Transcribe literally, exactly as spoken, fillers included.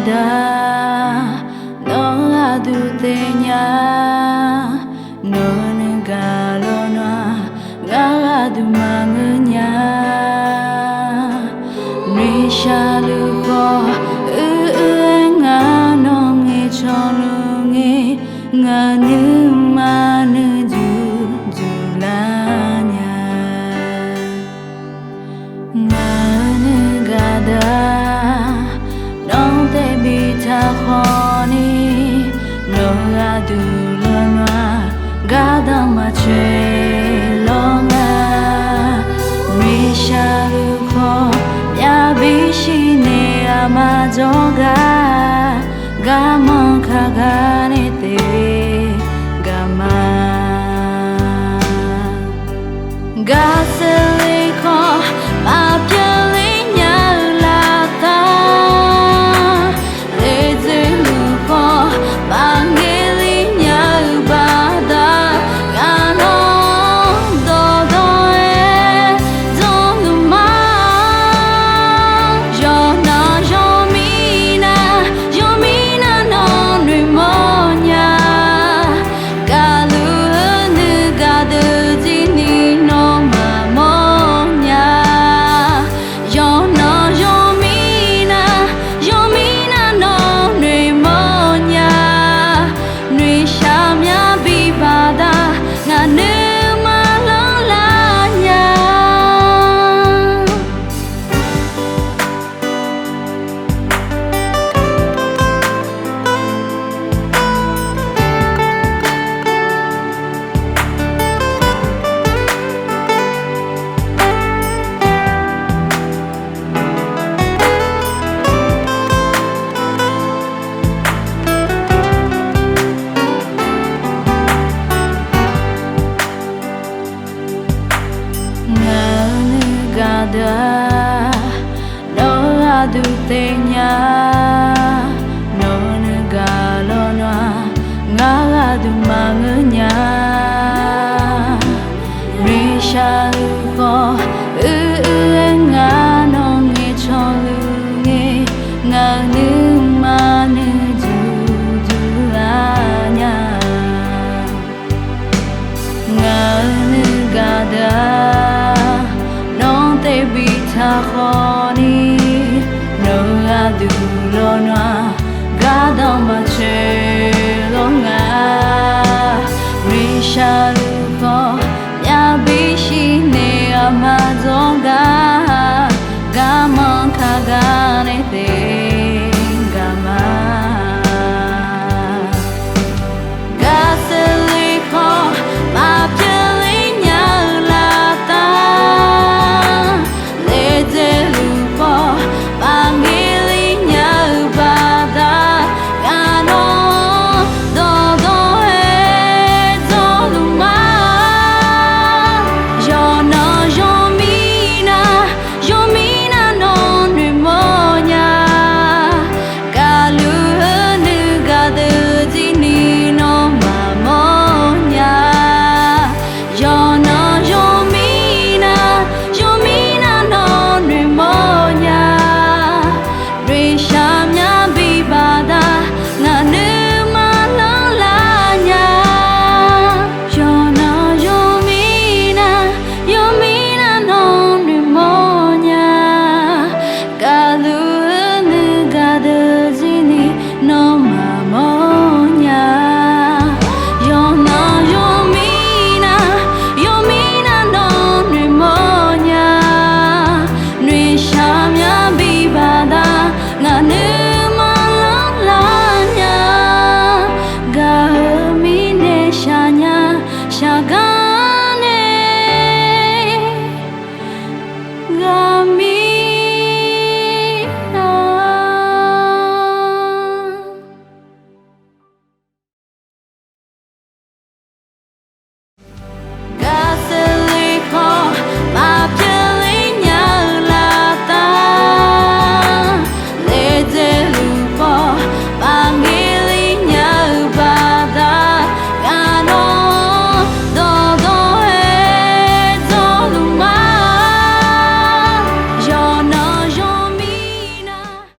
Aqda, nawr gharduq taef nya. Nawq-eu nuigaq lawq nawr-aq, ngar gharduq maqngeur nya. Noeqshaq luf khawf, uir uir-aer ngar nawq ngaeqcawq luf ngae, ngaq nuima nuijuq juq lar nya. Ngaq-eu nuigaq deuq-aq, nawr taef bi taq khawf ni, nawq-eu gharduq lawq nawr-aq, gardanq maqtsoeq lawr nga. Noeqshaq luf khawf, myavbi shir naeq aqma dzawr gar, garmanr kaq gar nae taef gaq ma. Gaq seuf le khawf, maqpyeuf ler nya-eu lavtaq, laeqdzoeq luf khawf, maqngaeq ler nya-eu baqda, ngaq nawr dawqdawq-aer zanrluf ma. Yawqnan yawqmir nar, yawqmir nar nawr noeqmawr nya. Gaqluf-eu nuigaq deuq jir ni nawr maqmawr nya. Yawqnan yawqmir nar, yawqmir nar nawr noeqmawr nya. Noeqshaq myavbi baqda, ngaq nuima lanrlar nya. Ngaq-eu nuigaq deuq-aq, nawr gharduq taef nya. Nawq-eu nuigaq lawq nawr-aq, ngar gharduq maqngeur nya. Noeqshaq luf khawf, uir uir-aer ngar nawq ngaeqcawq luf ngae, ngaq-eu nuima nuijuq juq lar nya. Ngaq-eu nuigaq deuq-aq, nawr taef bi taq khawf ni, nawq-eu gharduq lawq nawr-aq, gardanq maqtsoeq lawr nga. Noeqshaq luf khawf, myavbi shir naeq aqma dzawr gar, garmanr kaq gar nae taef